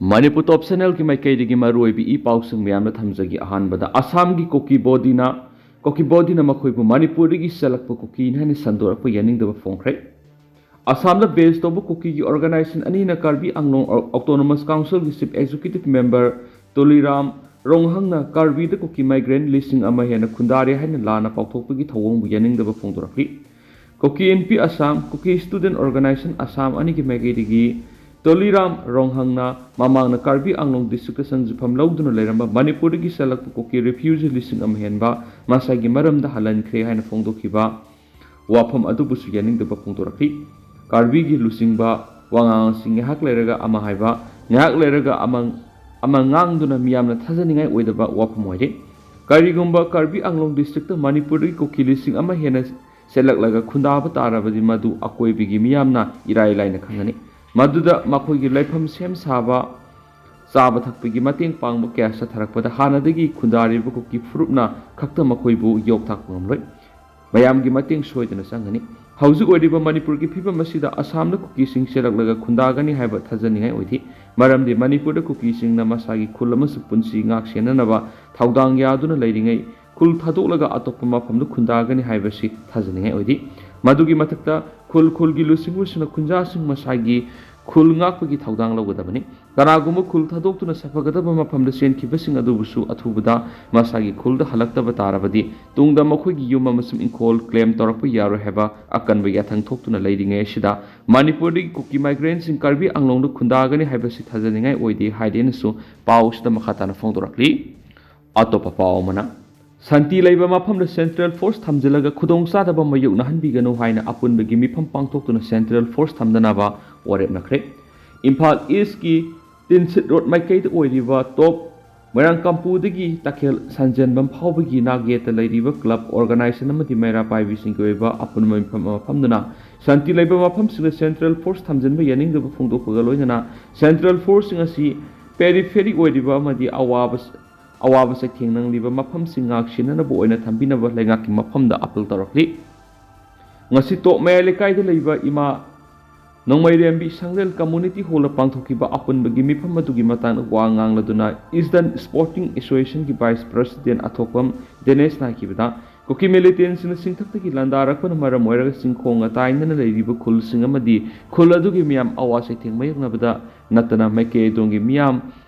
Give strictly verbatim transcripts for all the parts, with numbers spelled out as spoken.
ꯃꯅꯤꯄꯨꯔ ꯇꯣꯞ ꯆꯦꯅꯦꯜꯒꯤ ꯃꯥꯏꯀꯩꯗꯒꯤ ꯃꯔꯨꯑꯣꯏꯕ ꯏ ꯄꯥꯎꯁꯤꯡ ꯃꯌꯥꯝꯗ ꯊꯝꯖꯒꯦ꯫ ꯑꯍꯥꯟꯕꯗ ꯑꯁꯥꯝꯒꯤ ꯀꯨꯀꯤ ꯕꯣꯗꯤꯅ, ꯀꯨꯀꯤ ꯕꯣꯗꯤꯅ ꯃꯈꯣꯏꯕꯨ ꯃꯅꯤꯄꯨꯔꯗꯒꯤ ꯆꯦꯜꯂꯛꯄ ꯀꯨꯀꯤꯅꯤ ꯍꯥꯏꯅ ꯁꯟꯗꯣꯔꯛꯄ ꯌꯥꯅꯤꯡꯗꯕ ꯐꯣꯡꯈ꯭ꯔꯦ꯫ ꯑꯁꯥꯝꯗ ꯕꯦꯁ ꯇꯧꯕ ꯀꯨꯀꯤꯒꯤ ꯑꯣꯔꯒꯅꯥꯏꯖꯦꯁꯟ ꯑꯅꯤꯅ ꯀꯥꯔꯕꯤ ꯑꯥꯡꯂꯣꯡ ꯑꯣ-, ꯑꯣꯇꯣꯅꯣꯃꯁ ꯀꯥꯎꯟꯁꯤꯜꯒꯤ ꯆꯤꯐ ꯑꯦꯛꯖꯤꯀ꯭ꯌꯨꯇꯤꯚ ꯃꯦꯝꯕꯔ ꯇꯣꯂꯤꯔꯥꯝ ꯔꯣꯡꯍꯪꯅ ꯀꯥꯔꯕꯤꯗ ꯀꯨꯀꯤ ꯃꯥꯏꯒ꯭ꯔꯦꯟ ꯂꯤꯁꯤꯡ ꯑꯃ ꯍꯦꯟꯅ ꯈꯨꯟꯗꯥꯔꯦ ꯍꯥꯏꯅ ꯂꯥꯟꯅ ꯄꯥꯎꯊꯣꯛꯄꯒꯤ ꯊꯧꯑꯣꯡꯕꯨ ꯌꯥꯅꯤꯡꯗꯕ ꯐꯣꯡꯗꯣꯔꯛꯂꯤ꯫ ꯀꯨꯀꯤ ꯏꯟꯄꯤ ꯑꯁꯥꯝ, ꯀꯨꯀꯤ ꯁ꯭ꯇꯨꯗꯦꯟꯠ ꯑꯣꯔꯒꯅꯥꯏꯖꯦꯁꯟ ꯑꯁꯥꯝ ꯑꯅꯤꯒꯤ ꯃꯥꯏꯀꯩꯗꯒꯤ ꯇꯣꯂꯤꯔꯥꯝ ꯔꯣꯡꯍꯪꯅ ꯃꯃꯥꯡꯗ ꯀꯥꯔꯕꯤ ꯑꯥꯡꯂꯣꯡ ꯗꯤꯁꯇ꯭ꯔꯤꯛꯇ ꯁꯟꯖꯤꯐꯝ ꯂꯧꯗꯨꯅ ꯂꯩꯔꯝꯕ ꯃꯅꯤꯄꯨꯔꯗꯒꯤ ꯆꯦꯜꯂꯛꯄ ꯀꯨꯀꯤ ꯔꯤꯐ꯭ꯌꯨꯖꯤ ꯂꯤꯁꯤꯡ ꯑꯃ ꯍꯦꯟꯕ ꯃꯁꯥꯒꯤ ꯃꯔꯝꯗ ꯍꯜꯍꯟꯈ꯭ꯔꯦ ꯍꯥꯏꯅ ꯐꯣꯡꯗꯣꯛꯈꯤꯕ ꯋꯥꯐꯝ ꯑꯗꯨꯕꯨꯁꯨ ꯌꯥꯅꯤꯡꯗꯕ ꯐꯣꯡꯗꯣꯔꯛꯈꯤ꯫ ꯀꯥꯔꯕꯤꯒꯤ ꯂꯨꯆꯤꯡꯕ ꯋꯥꯉꯥꯡ ꯑꯁꯤ ꯉꯥꯏꯍꯥꯛ ꯂꯩꯔꯒ ꯑꯃ ꯍꯥꯏꯕ, ꯉꯥꯏꯍꯥꯛ ꯂꯩꯔꯒ ꯑꯃ, ꯑꯃ ꯉꯥꯡꯗꯨꯅ ꯃꯤꯌꯥꯝꯅ ꯊꯥꯖꯅꯤꯡꯉꯥꯏ ꯑꯣꯏꯗꯕ ꯋꯥꯐꯝ ꯑꯣꯏꯔꯦ꯫ ꯀꯔꯤꯒꯨꯝꯕ ꯀꯥꯔꯕꯤ ꯑꯪꯂꯣꯡ ꯗꯤꯁꯇ꯭ꯔꯤꯛꯇ ꯃꯅꯤꯄꯨꯔꯗꯒꯤ ꯀꯨꯀꯤ ꯂꯤꯁꯤꯡ ꯑꯃ ꯍꯦꯟꯅ ꯆꯦꯜꯂꯛꯂꯒ ꯈꯨꯟꯗꯥꯕ ꯇꯥꯔꯕꯗꯤ ꯃꯗꯨ ꯑꯀꯣꯏꯕꯒꯤ ꯃꯤꯌꯥꯝꯅ ꯏꯔꯥꯏ ꯂꯥꯏꯅ ꯈꯪꯒꯅꯤ꯫ ꯃꯗꯨꯗ ꯃꯈꯣꯏꯒꯤ ꯂꯩꯐꯝ ꯁꯦꯝ ꯁꯥꯕ, ꯆꯥꯕ ꯊꯛꯄꯒꯤ ꯃꯇꯦꯡ ꯄꯥꯡꯕ ꯀꯌꯥ ꯆꯠꯊꯔꯛꯄꯗ ꯍꯥꯟꯅꯗꯒꯤ ꯈꯨꯟꯗꯥꯔꯤꯕ ꯀꯨꯀꯤ ꯐꯨꯔꯨꯞꯅ ꯈꯛꯇ ꯃꯈꯣꯏꯕꯨ ꯌꯣꯛ ꯊꯥꯛꯄ ꯉꯝꯂꯣꯏ꯫ ꯃꯌꯥꯝꯒꯤ ꯃꯇꯦꯡ ꯁꯣꯏꯗꯅ ꯆꯪꯒꯅꯤ꯫ ꯍꯧꯖꯤꯛ ꯑꯣꯏꯔꯤꯕ ꯃꯅꯤꯄꯨꯔꯒꯤ ꯐꯤꯕꯝ ꯑꯁꯤꯗ ꯑꯁꯥꯝꯗ ꯀꯨꯀꯤꯁꯤꯡ ꯆꯦꯜꯂꯛꯂꯒ ꯈꯨꯟꯗꯥꯒꯅꯤ ꯍꯥꯏꯕ ꯊꯥꯖꯅꯤꯡꯉꯥꯏ ꯑꯣꯏꯗꯦ꯫ ꯃꯔꯝꯗꯤ ꯃꯅꯤꯄꯨꯔꯗ ꯀꯨꯀꯤꯁꯤꯡꯅ ꯃꯁꯥꯒꯤ ꯈꯨꯜ ꯑꯃꯁꯨꯡ ꯄꯨꯟꯁꯤ ꯉꯥꯛ ꯁꯦꯟꯅꯅꯕ ꯊꯧꯗꯥꯡ ꯌꯥꯗꯨꯅ ꯂꯩꯔꯤꯉꯩ ꯈꯨꯜ ꯊꯥꯗꯣꯛꯂꯒ ꯑꯇꯣꯞꯄ ꯃꯐꯝꯗ ꯈꯨꯟꯗꯥꯒꯅꯤ ꯍꯥꯏꯕꯁꯤ ꯊꯥꯖꯅꯤꯡꯉꯥꯏ ꯑꯣꯏꯗꯦ꯫ ꯃꯗꯨꯒꯤ ꯃꯊꯛꯇ ꯈꯨꯜ ꯈꯨꯜꯒꯤ ꯂꯨꯆꯤꯡꯕꯁꯤꯡꯅ ꯈꯨꯟꯖꯥꯁꯤꯡ ꯃꯁꯥꯒꯤ ꯈꯨꯜ ꯉꯥꯛꯄꯒꯤ ꯊꯧꯗꯥꯡ ꯂꯧꯒꯗꯕꯅꯤ꯫ ꯀꯅꯥꯒꯨꯝꯕ ꯈꯨꯜ ꯊꯥꯗꯣꯛꯇꯨꯅ ꯁꯥꯐꯒꯗꯕ ꯃꯐꯝꯗ ꯆꯦꯟꯈꯤꯕꯁꯤꯡ ꯑꯗꯨꯕꯨꯁꯨ ꯑꯊꯨꯕꯗ ꯃꯁꯥꯒꯤ ꯈꯨꯜꯗ ꯍꯜꯂꯛꯇꯕ ꯇꯥꯔꯕꯗꯤ ꯇꯨꯡꯗ ꯃꯈꯣꯏꯒꯤ ꯌꯨꯝ ꯑꯃꯁꯨꯡ ꯏꯪꯈꯣꯜ ꯀ꯭ꯂꯦꯝ ꯇꯧꯔꯛꯄ ꯌꯥꯔꯣꯏ ꯍꯥꯏꯕ ꯑꯀꯟꯕ ꯌꯥꯊꯪ ꯊꯣꯛꯇꯨꯅ ꯂꯩꯔꯤꯉꯩ ꯑꯁꯤꯗ ꯃꯅꯤꯄꯨꯔꯗꯒꯤ ꯀꯨꯀꯤ ꯃꯥꯏꯒ꯭ꯔꯦꯟꯁꯤꯡ ꯀꯥꯔꯕꯤ ꯑꯥꯡꯂꯣꯡꯗ ꯈꯨꯟꯗꯥꯒꯅꯤ ꯍꯥꯏꯕꯁꯤ ꯊꯥꯖꯅꯤꯡꯉꯥꯏ ꯑꯣꯏꯗꯦ ꯍꯥꯏꯗꯦꯅꯁꯨ ꯄꯥꯎ ꯑꯁꯤꯗ ꯃꯈꯥ ꯇꯥꯅ ꯐꯣꯡꯗꯣꯔꯛꯂꯤ꯫ ꯑꯇꯣꯞꯄ ꯄꯥꯎ ꯑꯃꯅ, ꯁꯥꯟꯇꯤ ꯂꯩꯕ ꯃꯐꯝꯗ ꯁꯦꯟꯇ꯭ꯔꯦꯜ ꯐꯣꯔꯁ ꯊꯝꯖꯤꯜꯂꯒ ꯈꯨꯗꯣꯡꯆꯥꯗꯕ ꯃꯥꯌꯣꯛꯅꯍꯟꯕꯤꯒꯅꯨ ꯍꯥꯏꯅ ꯑꯄꯨꯟꯕꯒꯤ ꯃꯤꯐꯝ ꯄꯥꯡꯊꯣꯛꯇꯨꯅ ꯁꯦꯟꯇ꯭ꯔꯦꯜ ꯐꯣꯔꯁ ꯊꯝꯗꯅꯕ ꯋꯥꯔꯦꯞꯅꯈ꯭ꯔꯦ꯫ ꯏꯝꯐꯥꯜ ꯏꯁꯀꯤ ꯇꯤꯟꯁꯤꯠ ꯔꯣꯗ ꯃꯥꯏꯀꯩꯗ ꯑꯣꯏꯔꯤꯕ ꯇꯣꯞ ꯃꯣꯏꯔꯥꯡꯀꯝꯄꯨꯗꯒꯤ ꯇꯈꯦꯜ ꯁꯟꯖꯦꯟꯕꯝ ꯐꯥꯎꯕꯒꯤ ꯅꯥꯛ ꯌꯦꯠꯇ ꯂꯩꯔꯤꯕ ꯀ꯭ꯂꯕ, ꯑꯣꯔꯒꯅꯥꯏꯖꯦꯁꯟ ꯑꯃꯗꯤ ꯃꯩꯔꯥ ꯄꯥꯏꯕꯤꯁꯤꯡꯒꯤ ꯑꯣꯏꯕ ꯑꯄꯨꯟꯕ ꯃꯤꯐꯝ ꯑꯃ ꯐꯝꯗꯨꯅ ꯁꯥꯟꯇꯤ ꯂꯩꯕ ꯃꯐꯝꯁꯤꯡꯗ ꯁꯦꯟꯇ꯭ꯔꯦꯜ ꯐꯣꯔꯁ ꯊꯝꯖꯤꯟꯕ ꯌꯥꯅꯤꯡꯗꯕ ꯐꯣꯡꯗꯣꯛꯄꯒ ꯂꯣꯏꯅꯅ ꯁꯦꯟꯇ꯭ꯔꯦꯜ ꯐꯣꯔꯁꯁꯤꯡ ꯑꯁꯤ ꯄꯦꯔꯤꯐꯦꯔꯤ ꯑꯣꯏꯔꯤꯕ ꯑꯃꯗꯤ ꯑꯋꯥꯕ ꯑꯋꯥꯕ ꯆꯩꯊꯦꯡ ꯅꯪꯂꯤꯕ ꯃꯐꯝꯁꯤꯡ ꯉꯥꯛ ꯁꯦꯟꯅꯅꯕ ꯑꯣꯏꯅ ꯊꯝꯕꯤꯅꯕ ꯂꯩꯉꯥꯛꯀꯤ ꯃꯐꯝꯗ ꯑꯥꯄꯤꯜ ꯇꯧꯔꯛꯂꯤ꯫ ꯉꯁꯤ ꯇꯣꯞ ꯃꯌꯥꯏ ꯂꯩꯀꯥꯏꯗ ꯂꯩꯕ ꯏꯃꯥ ꯅꯣꯡꯃꯥꯏꯔꯦꯝꯕꯤ ꯁꯪꯂꯦꯜ ꯀꯝꯃ꯭ꯌꯨꯅꯤꯇꯤ ꯍꯣꯜꯗ ꯄꯥꯡꯊꯣꯛꯈꯤꯕ ꯑꯄꯨꯟꯕꯒꯤ ꯃꯤꯐꯝ ꯑꯗꯨꯒꯤ ꯃꯇꯥꯡꯗ ꯋꯥ ꯉꯥꯡꯂꯗꯨꯅ ꯏꯁꯇꯔꯟ ꯁ꯭ꯄꯣꯔꯇꯤꯡ ꯑꯦꯁꯣꯁꯤꯌꯦꯁꯟꯒꯤ ꯚꯥꯏꯁ ꯄ꯭ꯔꯁꯤꯗꯦꯟ ꯑꯊꯣꯛꯄꯝ ꯗꯦꯅꯦꯁꯅ ꯍꯥꯏꯈꯤꯕꯗ, ꯀꯨꯀꯤ ꯃꯤꯂꯤꯇꯦꯟꯁꯤꯡꯅ ꯆꯤꯡꯊꯛꯇꯒꯤ ꯂꯥꯟꯗꯥꯔꯛꯄꯅ ꯃꯔꯝ ꯑꯣꯏꯔꯒ ꯆꯤꯡꯈꯣꯡ ꯑꯇꯥꯏꯅꯅ ꯂꯩꯔꯤꯕ ꯈꯨꯜꯁꯤꯡ ꯑꯃꯗꯤ ꯈꯨꯜ ꯑꯗꯨꯒꯤ ꯃꯤꯌꯥꯝ ꯑꯋꯥ ꯆꯩꯊꯦꯡ ꯃꯥꯌꯣꯛꯅꯕꯗ ꯅꯠꯇꯅ ꯃꯥꯏꯀꯩ ꯑꯗꯣꯝꯒꯤ ꯃꯤꯌꯥꯝ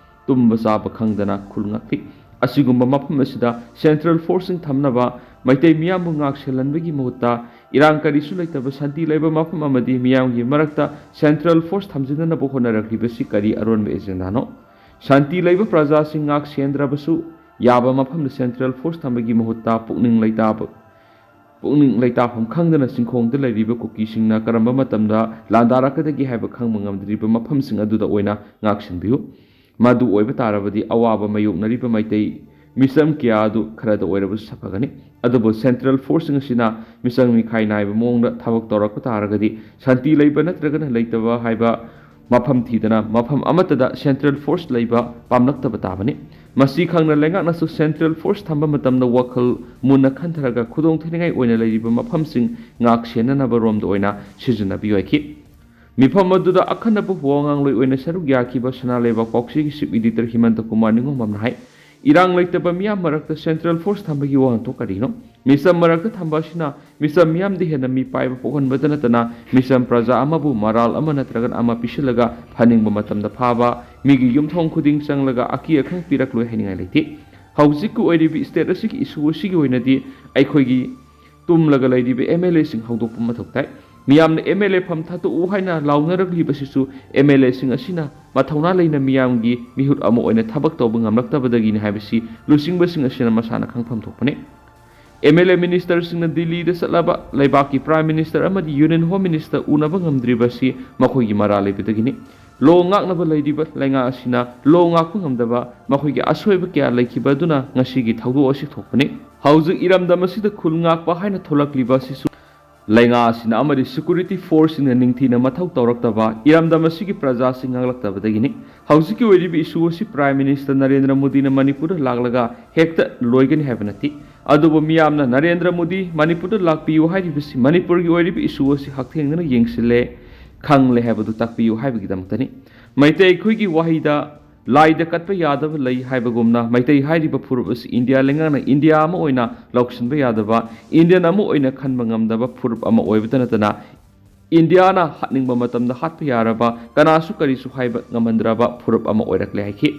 ꯇꯨꯝꯕ ꯆꯥꯕ ꯈꯪꯗꯅ ꯈꯨꯜ ꯉꯥꯛꯂꯤ꯫ ꯑꯁꯤꯒꯨꯝꯕ ꯃꯐꯝ ꯑꯁꯤꯗ ꯁꯦꯟꯇ꯭ꯔꯦꯜ ꯐꯣꯔꯁꯁꯤꯡ ꯊꯝꯅꯕ ꯃꯩꯇꯩ ꯃꯤꯌꯥꯝꯕꯨ ꯉꯥꯛ ꯁꯦꯜꯍꯟꯕꯒꯤ ꯃꯍꯨꯠꯇ ꯏꯔꯥꯡ ꯀꯔꯤꯁꯨ ꯂꯩꯇꯕ ꯁꯥꯟꯇꯤ ꯂꯩꯕ ꯃꯐꯝ ꯑꯃꯗꯤ ꯃꯤꯌꯥꯝꯒꯤ ꯃꯔꯛꯇ ꯁꯦꯟꯇ꯭ꯔꯦꯜ ꯐꯣꯔꯁ ꯊꯝꯖꯤꯟꯅꯅꯕ ꯍꯣꯠꯅꯔꯛꯂꯤꯕꯁꯤ ꯀꯔꯤ ꯑꯔꯣꯟꯕ ꯑꯦꯖꯦꯟꯗꯥꯅꯣ? ꯁꯥꯟꯇꯤ ꯂꯩꯕ ꯄ꯭ꯔꯖꯥꯁꯤꯡ ꯉꯥꯛ ꯁꯦꯟꯗ꯭ꯔꯕꯁꯨ ꯌꯥꯕ ꯃꯐꯝꯗ ꯁꯦꯟꯇ꯭ꯔꯦꯜ ꯐꯣꯔꯁ ꯊꯝꯕꯒꯤ ꯃꯍꯨꯠꯇ ꯄꯨꯛꯅꯤꯡ ꯂꯩꯇꯥꯕ ꯄꯨꯛꯅꯤꯡ ꯂꯩꯇꯥꯐꯝ ꯈꯪꯗꯅ ꯆꯤꯡꯈꯣꯡꯗ ꯂꯩꯔꯤꯕ ꯀꯨꯀꯤꯁꯤꯡꯅ ꯀꯔꯝꯕ ꯃꯇꯝꯗ ꯂꯥꯟꯗꯥꯔꯛꯀꯗꯒꯦ ꯍꯥꯏꯕ ꯈꯪꯕ ꯉꯝꯗ꯭ꯔꯤꯕ ꯃꯐꯝꯁꯤꯡ ꯑꯗꯨꯗ ꯑꯣꯏꯅ ꯉꯥꯛꯁꯤꯟꯕꯤꯌꯨ꯫ ꯃꯗꯨ ꯑꯣꯏꯕ ꯇꯥꯔꯕꯗꯤ ꯑꯋꯥꯕ ꯃꯥꯌꯣꯛꯅꯔꯤꯕ ꯃꯩꯇꯩ ꯃꯤꯆꯝ ꯀꯌꯥ ꯑꯗꯨ ꯈꯔꯗ ꯑꯣꯏꯔꯕꯁꯨ ꯁꯥꯐꯒꯅꯤ꯫ ꯑꯗꯨꯕꯨ ꯁꯦꯟꯇ꯭ꯔꯦꯜ ꯐꯣꯔꯁꯁꯤꯡ ꯑꯁꯤꯅ ꯃꯤꯆꯪ ꯃꯤꯈꯥꯏ ꯅꯥꯏꯕ ꯃꯑꯣꯡꯗ ꯊꯕꯛ ꯇꯧꯔꯛꯄ ꯇꯥꯔꯒꯗꯤ ꯁꯥꯟꯇꯤ ꯂꯩꯕ ꯅꯠꯇ꯭ꯔꯒꯅ ꯂꯩꯇꯕ ꯍꯥꯏꯕ ꯃꯐꯝ ꯊꯤꯗꯅ ꯃꯐꯝ ꯑꯃꯠꯇꯗ ꯁꯦꯟꯇ꯭ꯔꯦꯜ ꯐꯣꯔꯁ ꯂꯩꯕ ꯄꯥꯝꯂꯛꯇꯕ ꯇꯥꯕꯅꯤ꯫ ꯃꯁꯤ ꯈꯪꯅ ꯂꯩꯉꯥꯛꯅꯁꯨ ꯁꯦꯟꯇ꯭ꯔꯦꯜ ꯐꯣꯔꯁ ꯊꯝꯕ ꯃꯇꯝꯗ ꯋꯥꯈꯜ ꯃꯨꯟꯅ ꯈꯟꯊꯔꯒ ꯈꯨꯗꯣꯡꯊꯤꯅꯤꯡꯉꯥꯏ ꯑꯣꯏꯅ ꯂꯩꯔꯤꯕ ꯃꯐꯝꯁꯤꯡ ꯉꯥꯛ ꯁꯦꯟꯅꯅꯕ ꯔꯣꯝꯗ ꯑꯣꯏꯅ ꯁꯤꯖꯤꯟꯅꯕꯤꯌꯨ ꯍꯥꯏꯈꯤ꯫ ꯃꯤꯐꯝ ꯑꯗꯨꯗ ꯑꯈꯟꯅꯕ ꯋꯥꯉꯥꯡꯂꯣꯏ ꯑꯣꯏꯅ ꯁꯔꯨꯛ ꯌꯥꯈꯤꯕ ꯁꯅꯥ ꯂꯩꯕꯥꯛ ꯄꯥꯎꯆꯦꯒꯤ ꯆꯤꯐ ꯏꯗꯤꯇꯔ ꯍꯤꯃꯟꯇ ꯀꯨꯃꯥꯔ ꯅꯤꯉꯣꯝꯕꯝꯅ ꯍꯥꯏ, ꯏꯔꯥꯡ ꯂꯩꯇꯕ ꯃꯤꯌꯥꯝ ꯃꯔꯛꯇ ꯁꯦꯟꯇ꯭ꯔꯦꯜ ꯐꯣꯔꯁ ꯊꯝꯕꯒꯤ ꯋꯥꯍꯟꯊꯣꯛ ꯀꯔꯤꯅꯣ? ꯃꯤꯆꯝ ꯃꯔꯛꯇ ꯊꯝꯕ ꯑꯁꯤꯅ ꯃꯤꯆꯝ ꯃꯤꯌꯥꯝꯗ ꯍꯦꯟꯅ ꯃꯤꯄꯥꯏꯕ ꯄꯣꯛꯍꯟꯕꯗ ꯅꯠꯇꯅ ꯃꯤꯆꯝ ꯄ꯭ꯔꯖꯥ ꯑꯃꯕꯨ ꯃꯔꯥꯜ ꯑꯃ ꯅꯠꯇ꯭ꯔꯒ ꯑꯃ ꯄꯤꯁꯤꯜꯂꯒ ꯐꯅꯤꯡꯕ ꯃꯇꯝꯗ ꯐꯥꯕ, ꯃꯤꯒꯤ ꯌꯨꯝꯊꯣꯡ ꯈꯨꯗꯤꯡ ꯆꯪꯂꯒ ꯑꯀꯤ ꯑꯈꯪ ꯄꯤꯔꯛꯂꯣꯏ ꯍꯥꯏꯅꯤꯡꯉꯥꯏ ꯂꯩꯇꯦ꯫ ꯍꯧꯖꯤꯛꯀꯤ ꯑꯣꯏꯔꯤꯕ ꯁ꯭ꯇꯦꯠ ꯑꯁꯤꯒꯤ ꯏꯁꯨ ꯑꯁꯤꯒꯤ ꯑꯣꯏꯅꯗꯤ ꯑꯩꯈꯣꯏꯒꯤ ꯇꯨꯝꯂꯒ ꯂꯩꯔꯤꯕ ꯑꯦꯝ ꯑꯦꯜ ꯑꯦꯁꯤꯡ ꯍꯧꯗꯣꯛꯄ ꯃꯊꯧ ꯇꯥꯏ꯫ ꯃꯤꯌꯥꯝꯅ ꯑꯦꯝ ꯑꯦꯜ ꯑꯦ ꯐꯝ ꯊꯥꯗꯣꯛꯎ ꯍꯥꯏꯅ ꯂꯥꯎꯅꯔꯛꯂꯤꯕꯁꯤꯁꯨ ꯑꯦꯝ ꯑꯦꯜ ꯑꯦꯁꯤꯡ ꯑꯁꯤꯅ ꯃꯊꯧꯅꯥ ꯂꯩꯅ ꯃꯤꯌꯥꯝꯒꯤ ꯃꯤꯍꯨꯠ ꯑꯃ ꯑꯣꯏꯅ ꯊꯕꯛ ꯇꯧꯕ ꯉꯝꯂꯛꯇꯕꯗꯒꯤꯅꯤ ꯍꯥꯏꯕꯁꯤ ꯂꯨꯆꯤꯡꯕꯁꯤꯡ ꯑꯁꯤꯅ ꯃꯁꯥꯅ ꯈꯪꯐꯝ ꯊꯣꯛꯄꯅꯤ꯫ ꯑꯦꯝ ꯑꯦꯜ ꯑꯦ ꯃꯤꯅꯤꯁꯇꯔꯁꯤꯡꯅ ꯗꯤꯜꯂꯤꯗ ꯆꯠꯂꯕ ꯂꯩꯕꯥꯛꯀꯤ ꯄ꯭ꯔꯥꯏꯝ ꯃꯤꯅꯤꯁꯇꯔ ꯑꯃꯗꯤ ꯌꯨꯅꯤꯌꯟ ꯍꯣꯝ ꯃꯤꯅꯤꯁꯇꯔ ꯎꯅꯕ ꯉꯝꯗ꯭ꯔꯤꯕ ꯑꯁꯤ ꯃꯈꯣꯏꯒꯤ ꯃꯔꯥꯜ ꯂꯩꯕꯗꯒꯤꯅꯤ꯫ ꯂꯣ ꯉꯥꯛꯅꯕ ꯂꯩꯔꯤꯕ ꯂꯩꯉꯥꯛ ꯑꯁꯤꯅ ꯂꯣ ꯉꯥꯛꯄ ꯉꯝꯗꯕ ꯃꯈꯣꯏꯒꯤ ꯑꯁꯣꯏꯕ ꯀꯌꯥ ꯂꯩꯈꯤꯕ ꯑꯗꯨꯅ ꯉꯁꯤꯒꯤ ꯊꯧꯗꯣꯛ ꯑꯁꯤ ꯊꯣꯛꯄꯅꯤ꯫ ꯍꯧꯖꯤꯛ ꯏꯔꯝꯗꯝ ꯑꯁꯤꯗ ꯈꯨꯜ ꯉꯥꯛꯄ ꯍꯥꯏꯅ ꯊꯣꯛꯂꯛꯂꯤꯕ ꯑꯁꯤꯁꯨ ꯂꯩꯉꯥꯛ ꯑꯁꯤꯅ ꯑꯃꯗꯤ ꯁꯦꯀ꯭ꯌꯨꯔꯤꯇꯤ ꯐꯣꯔꯁꯁꯤꯡꯅ ꯅꯤꯡꯊꯤꯅ ꯃꯊꯧ ꯇꯧꯔꯛꯇꯕ, ꯏꯔꯝꯗꯝ ꯑꯁꯤꯒꯤ ꯄ꯭ꯔꯖꯥꯁꯤꯡ ꯉꯥꯛꯂꯛꯇꯕꯗꯒꯤꯅꯤ꯫ ꯍꯧꯖꯤꯛꯀꯤ ꯑꯣꯏꯔꯤꯕ ꯏꯁꯨ ꯑꯁꯤ ꯄ꯭ꯔꯥꯏꯝ ꯃꯤꯅꯤꯁꯇꯔ ꯅꯔꯦꯟꯗ꯭ꯔ ꯃꯣꯗꯤꯅ ꯃꯅꯤꯄꯨꯔꯗ ꯂꯥꯛꯂꯒ ꯍꯦꯛꯇ ꯂꯣꯏꯒꯅꯤ ꯍꯥꯏꯕ ꯅꯠꯇꯦ꯫ ꯑꯗꯨꯕꯨ ꯃꯤꯌꯥꯝꯅ ꯅꯔꯦꯟꯗ꯭ꯔ ꯃꯣꯗꯤ ꯃꯅꯤꯄꯨꯔꯗ ꯂꯥꯛꯄꯤꯌꯨ ꯍꯥꯏꯔꯤꯕꯁꯤ ꯃꯅꯤꯄꯨꯔꯒꯤ ꯑꯣꯏꯔꯤꯕ ꯏꯁꯨ ꯑꯁꯤ ꯍꯛꯊꯦꯡꯅꯅ ꯌꯦꯡꯁꯤꯜꯂꯦ꯫ ꯈꯪꯂꯦ ꯍꯥꯏꯕꯗꯨ ꯇꯥꯛꯄꯤꯌꯨ ꯍꯥꯏꯕꯒꯤꯗꯃꯛꯇꯅꯤ꯫ ꯃꯩꯇꯩ ꯑꯩꯈꯣꯏꯒꯤ ꯋꯥꯍꯩꯗ "ꯂꯥꯏꯗ ꯀꯠꯄ ꯌꯥꯗꯕ ꯂꯩ" ꯍꯥꯏꯕꯒꯨꯝꯅ, ꯃꯩꯇꯩ ꯍꯥꯏꯔꯤꯕ ꯐꯨꯔꯨꯞ ꯑꯁꯤ ꯏꯟꯗꯤꯌꯥ ꯂꯩꯉꯥꯛꯅ ꯏꯟꯗꯤꯌꯥ ꯑꯃ ꯑꯣꯏꯅ ꯂꯧꯁꯤꯟꯕ ꯌꯥꯗꯕ, ꯏꯟꯗꯤꯌꯟ ꯑꯃ ꯑꯣꯏꯅ ꯈꯟꯕ ꯉꯝꯗꯕ ꯐꯨꯔꯨꯞ ꯑꯃ ꯑꯣꯏꯕꯇ ꯅꯠꯇꯅ, ꯏꯟꯗꯤꯌꯥꯅ ꯍꯥꯠꯅꯤꯡꯕ ꯃꯇꯝꯗ ꯍꯥꯠꯄ ꯌꯥꯔꯕ, ꯀꯅꯥꯁꯨ ꯀꯔꯤꯁꯨ ꯍꯥꯏꯕ ꯉꯝꯍꯟꯗ꯭ꯔꯕ ꯐꯨꯔꯨꯞ ꯑꯃ ꯑꯣꯏꯔꯛꯂꯦ ꯍꯥꯏꯈꯤ꯫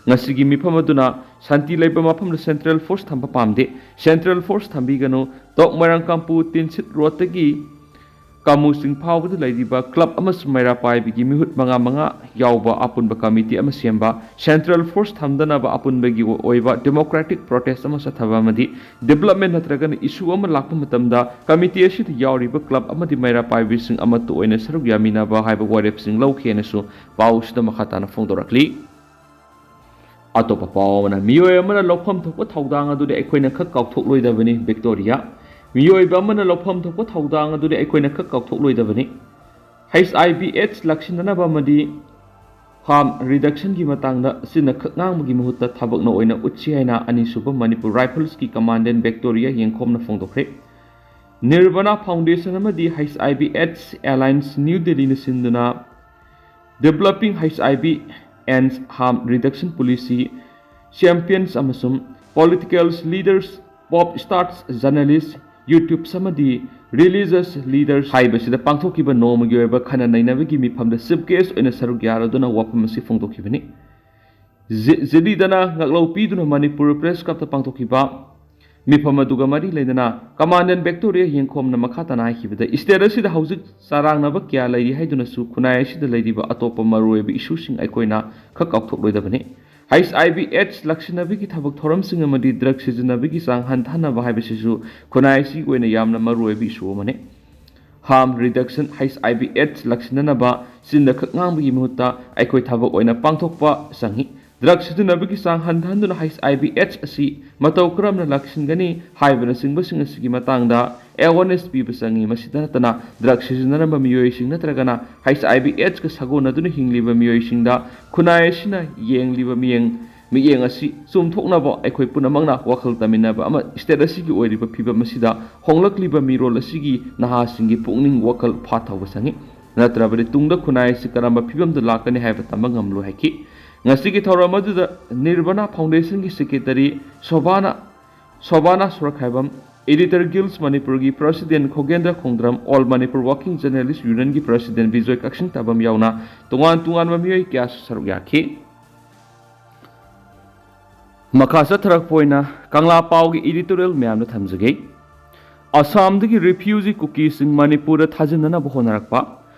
ꯉꯁꯤꯒꯤ ꯃꯤꯐꯝ ꯑꯗꯨꯅ ꯁꯥꯟꯇꯤ ꯂꯩꯕ ꯃꯐꯝꯗ ꯁꯦꯟꯇ꯭ꯔꯦꯜ ꯐꯣꯔꯁ ꯊꯝꯕ ꯄꯥꯝꯗꯦ, ꯁꯦꯟꯇ꯭ꯔꯦꯜ ꯐꯣꯔꯁ ꯊꯝꯕꯤꯒꯅꯨ, ꯇꯣꯞ ꯃꯣꯏꯔꯥꯡꯀꯥꯝꯄꯨ ꯇꯤꯟꯁꯤꯠ ꯔꯣꯗꯇꯒꯤ ꯀꯥꯃꯨꯁꯤꯡ ꯐꯥꯎꯕꯗ ꯂꯩꯔꯤꯕ ꯀ꯭ꯂꯕ ꯑꯃꯁꯨꯡ ꯃꯩꯔꯥ ꯄꯥꯏꯕꯤꯒꯤ ꯃꯤꯍꯨꯠ ꯃꯉꯥ ꯃꯉꯥ ꯌꯥꯎꯕ ꯑꯄꯨꯟꯕ ꯀꯃꯤꯇꯤ ꯑꯃ ꯁꯦꯝꯕ, ꯁꯦꯟꯇ꯭ꯔꯦꯜ ꯐꯣꯔꯁ ꯊꯝꯗꯅꯕ ꯑꯄꯨꯟꯕꯒꯤ ꯑꯣꯏꯕ ꯗꯦꯃꯣꯀ꯭ꯔꯦꯇꯤꯛ ꯄ꯭ꯔꯣꯇꯦꯁ ꯑꯃ ꯆꯠꯊꯕ ꯑꯃꯗꯤ ꯗꯤꯕꯦꯂꯞꯃꯦꯟ ꯅꯠꯇ꯭ꯔꯒꯅ ꯏꯁꯨ ꯑꯃ ꯂꯥꯛꯄ ꯃꯇꯝꯗ ꯀꯃꯤꯇꯤ ꯑꯁꯤꯗ ꯌꯥꯎꯔꯤꯕ ꯀ꯭ꯂꯕ ꯑꯃꯗꯤ ꯃꯩꯔꯥ ꯄꯥꯏꯕꯤꯁꯤꯡ ꯑꯃꯠꯇ ꯑꯣꯏꯅ ꯁꯔꯨꯛ ꯌꯥꯃꯤꯟꯅꯕ ꯍꯥꯏꯕ ꯋꯥꯔꯦꯞꯁꯤꯡ ꯂꯧꯈꯤ ꯍꯥꯏꯅꯁꯨ ꯄꯥꯎ ꯑꯁꯤꯗ ꯃꯈꯥ ꯇꯥꯅ ꯐꯣꯡꯗꯣꯔꯛꯂꯤ꯫ ꯑꯇꯣꯞꯄ ꯄꯥꯎ ꯑꯃꯅ, ꯃꯤꯑꯣꯏ ꯑꯃꯅ ꯂꯧꯐꯝ ꯊꯣꯛꯄ ꯊꯧꯗꯥꯡ ꯑꯗꯨꯗꯤ ꯑꯩꯈꯣꯏꯅ ꯈꯛ ꯀꯥꯎꯊꯣꯛꯂꯣꯏꯗꯕꯅꯤ꯫ ꯚꯤꯛꯇꯣꯔꯤꯌꯥ, ꯃꯤꯑꯣꯏꯕ ꯑꯃꯅ ꯂꯧꯐꯝ ꯊꯣꯛꯄ ꯊꯧꯗꯥꯡ ꯑꯗꯨꯗꯤ ꯑꯩꯈꯣꯏꯅ ꯈꯛ ꯀꯥꯎꯊꯣꯛꯂꯣꯏꯗꯕꯅꯤ꯫ ꯍꯩꯆ ꯑꯥꯏ ꯚꯤ ꯑꯦꯗꯁ ꯂꯥꯛꯁꯤꯟꯅꯅꯕ ꯑꯃꯗꯤ ꯍꯥꯔꯝ ꯔꯤꯗꯛꯁꯟꯒꯤ ꯃꯇꯥꯡꯗ ꯆꯤꯟꯅ ꯈꯛ ꯉꯥꯡꯕꯒꯤ ꯃꯍꯨꯠꯇ ꯊꯕꯛꯅ ꯑꯣꯏꯅ ꯎꯠꯁꯤ ꯍꯥꯏꯅ ꯑꯅꯤꯁꯨꯕ ꯃꯅꯤꯄꯨꯔ ꯔꯥꯏꯐꯜꯁꯀꯤ ꯀꯃꯥꯟꯗꯦꯟ ꯚꯤꯛꯇꯣꯔꯤꯌꯥ ꯌꯦꯡꯈꯣꯝꯅ ꯐꯣꯡꯗꯣꯛꯈ꯭ꯔꯦ꯫ ꯅꯤꯔꯕꯅꯥ ꯐꯥꯎꯟꯗꯦꯁꯟ ꯑꯃꯗꯤ ꯍꯩꯆ ꯑꯥꯏ ꯚꯤ ꯑꯦꯗꯁ ꯑꯦꯂꯥꯏꯟꯁ ꯅ꯭ꯌꯨ ꯗꯦꯜꯂꯤꯅ ꯁꯤꯟꯗꯨꯅ Developing H I V and Harm Reduction Policy Champions ꯑꯃꯁꯨꯡ Political Leaders, Pop Stars, Journalists, YouTubers ꯑꯃꯗꯤ Religious Leaders ꯍꯥꯏꯕꯁꯤꯗ ꯄꯥꯡꯊꯣꯛꯈꯤꯕ ꯅꯣꯡꯃꯒꯤ ꯑꯣꯏꯕ ꯈꯟꯅ ꯅꯩꯅꯕꯒꯤ ꯃꯤꯐꯝꯗ ꯆꯤꯐ ꯒꯦꯁ ꯑꯣꯏꯅ ꯁꯔꯨꯛ ꯌꯥꯔꯗꯨꯅ ꯋꯥꯐꯝ ꯑꯁꯤ ꯐꯣꯡꯗꯣꯛꯈꯤꯕꯅꯤ꯫ ꯖꯤ-, ꯖꯤꯂꯤꯗꯅ ꯉꯥꯛꯂꯧ ꯄꯤꯗꯨꯅ ꯃꯅꯤꯄꯨꯔ ꯄ꯭ꯔꯦꯁ ꯀ꯭ꯂꯕꯇ ꯄꯥꯡꯊꯣꯛꯈꯤꯕ ꯃꯤꯐꯝ ꯑꯗꯨꯒ ꯃꯔꯤ ꯂꯩꯅꯅ ꯀꯃꯥꯟꯗꯦꯟ ꯚꯤꯛꯇꯣꯔꯤꯌꯥ ꯌꯦꯡꯈꯣꯝꯅ ꯃꯈꯥ ꯇꯥꯅ ꯍꯥꯏꯈꯤꯕꯗ, ꯁ꯭ꯇꯦꯠ ꯑꯁꯤꯗ ꯍꯧꯖꯤꯛ ꯆꯔꯥꯡꯅꯕ ꯀꯌꯥ ꯂꯩꯔꯤ ꯍꯥꯏꯗꯨꯅꯁꯨ ꯈꯨꯟꯅꯥꯏ ꯑꯁꯤꯗ ꯂꯩꯔꯤꯕ ꯑꯇꯣꯞꯄ ꯃꯔꯨꯑꯣꯏꯕ ꯏꯁꯨꯁꯤꯡ ꯑꯩꯈꯣꯏꯅ ꯈꯛ ꯀꯥꯎꯊꯣꯛꯂꯣꯏꯗꯕꯅꯤ꯫ H I V AIDS ꯂꯥꯛꯁꯤꯟꯅꯕꯒꯤ ꯊꯕꯛ ꯊꯧꯔꯝꯁꯤꯡ ꯑꯃꯗꯤ ꯗ꯭ꯔꯒ ꯁꯤꯖꯤꯟꯅꯕꯒꯤ ꯆꯥꯡ ꯍꯟꯊꯍꯟꯅꯕ ꯍꯥꯏꯕꯁꯤꯁꯨ ꯈꯨꯟꯅꯥꯏ ꯑꯁꯤꯒꯤ ꯑꯣꯏꯅ ꯌꯥꯝꯅ ꯃꯔꯨꯑꯣꯏꯕ ꯏꯁꯨ ꯑꯃꯅꯤ꯫ Harm Reduction, H I V AIDS ꯂꯥꯛꯁꯤꯟꯅꯅꯕ ꯆꯤꯟꯗ ꯈꯛ ꯉꯥꯡꯕꯒꯤ ꯃꯍꯨꯠꯇ ꯑꯩꯈꯣꯏ ꯊꯕꯛ ꯑꯣꯏꯅ ꯄꯥꯡꯊꯣꯛꯄ ꯆꯪꯏ꯫ ꯗ꯭ꯔꯒ ꯁꯤꯖꯤꯟꯅꯕꯒꯤ ꯆꯥꯡ ꯍꯟꯊꯍꯟꯗꯨꯅ H I V AIDS ꯑꯁꯤ ꯃꯇꯧ ꯀꯔꯝꯅ ꯂꯥꯛꯁꯤꯟꯒꯅꯤ ꯍꯥꯏꯕꯅꯆꯤꯡꯕꯁꯤꯡ ꯑꯁꯤꯒꯤ ꯃꯇꯥꯡꯗ awareness ꯄꯤꯕ ꯆꯪꯏ꯫ ꯃꯁꯤꯗ ꯅꯠꯇꯅ, ꯗ꯭ꯔꯒ ꯁꯤꯖꯤꯟꯅꯔꯝꯕ ꯃꯤꯑꯣꯏꯁꯤꯡ ꯅꯠꯇ꯭ꯔꯒꯅ H I V AIDS ꯀ ꯁꯥꯒꯣꯟꯅꯗꯨꯅ ꯍꯤꯡꯂꯤꯕ ꯃꯤꯑꯣꯏꯁꯤꯡꯗ ꯈꯨꯟꯅꯥꯏ ꯑꯁꯤꯅ ꯌꯦꯡꯂꯤꯕ ꯃꯤꯠꯌꯦꯡ, ꯃꯤꯠꯌꯦꯡ ꯑꯁꯤ ꯆꯨꯝꯊꯣꯛꯅꯕ ꯑꯩꯈꯣꯏ ꯄꯨꯝꯅꯃꯛꯅ ꯋꯥꯈꯜ ꯇꯥꯃꯤꯟꯅꯕ ꯑꯃ ꯁ꯭ꯇꯦꯠ ꯑꯁꯤꯒꯤ ꯑꯣꯏꯔꯤꯕ ꯐꯤꯕꯝ ꯑꯁꯤꯗ ꯍꯣꯡꯂꯛꯂꯤꯕ ꯃꯤꯔꯣꯜ ꯑꯁꯤꯒꯤ ꯅꯍꯥꯁꯤꯡꯒꯤ ꯄꯨꯛꯅꯤꯡ ꯋꯥꯈꯜ ꯐꯥꯊꯧꯕ ꯆꯪꯏ꯫ ꯅꯠꯇ꯭ꯔꯕꯗꯤ ꯇꯨꯡꯗ ꯈꯨꯟꯅꯥꯏ ꯑꯁꯤ ꯀꯔꯝꯕ ꯐꯤꯕꯝꯗ ꯂꯥꯛꯀꯅꯤ ꯍꯥꯏꯕ ꯇꯝꯕ ꯉꯝꯂꯣꯏ ꯍꯥꯏꯈꯤ꯫ ꯉꯁꯤꯒꯤ ꯊꯧꯔꯝ ꯑꯗꯨꯗ ꯅꯤꯔꯕꯅꯥ ꯐꯥꯎꯟꯗꯦꯁꯟꯒꯤ secretary Sobhana, Sobhana Sorokhaibam, editor guilds ꯃꯅꯤꯄꯨꯔꯒꯤ president Khogendra Khongdram, all Manipur working journalist ꯌꯨꯅꯤꯌꯟꯒꯤ ꯄ꯭ꯔꯁꯤꯗꯦꯟ ꯕꯤꯖꯣꯏ ꯀꯛꯁꯤꯡ ꯇꯥꯕꯝ ꯌꯥꯎꯅ ꯇꯣꯉꯥꯟ ꯇꯣꯉꯥꯟꯕ ꯃꯤꯑꯣꯏ ꯀꯌꯥꯁꯨ ꯁꯔꯨꯛ ꯌꯥꯈꯤ꯫ ꯃꯈꯥ ꯆꯠꯊꯔꯛꯄ ꯑꯣꯏꯅ ꯀꯪꯂꯥ ꯄꯥꯎꯒꯤ ꯏꯗꯤꯇꯣꯔꯤꯌꯦꯜ ꯃꯌꯥꯝꯗ ꯊꯝꯖꯒꯦ꯫ ꯑꯁꯥꯝꯗꯒꯤ ꯔꯤꯐ꯭ꯌꯨꯖꯤ ꯀꯨꯀꯤꯁꯤꯡ ꯃꯅꯤꯄꯨꯔꯗ ꯊꯥꯖꯤꯟꯅꯅꯕ ꯍꯣꯠꯅꯔꯛꯄ꯫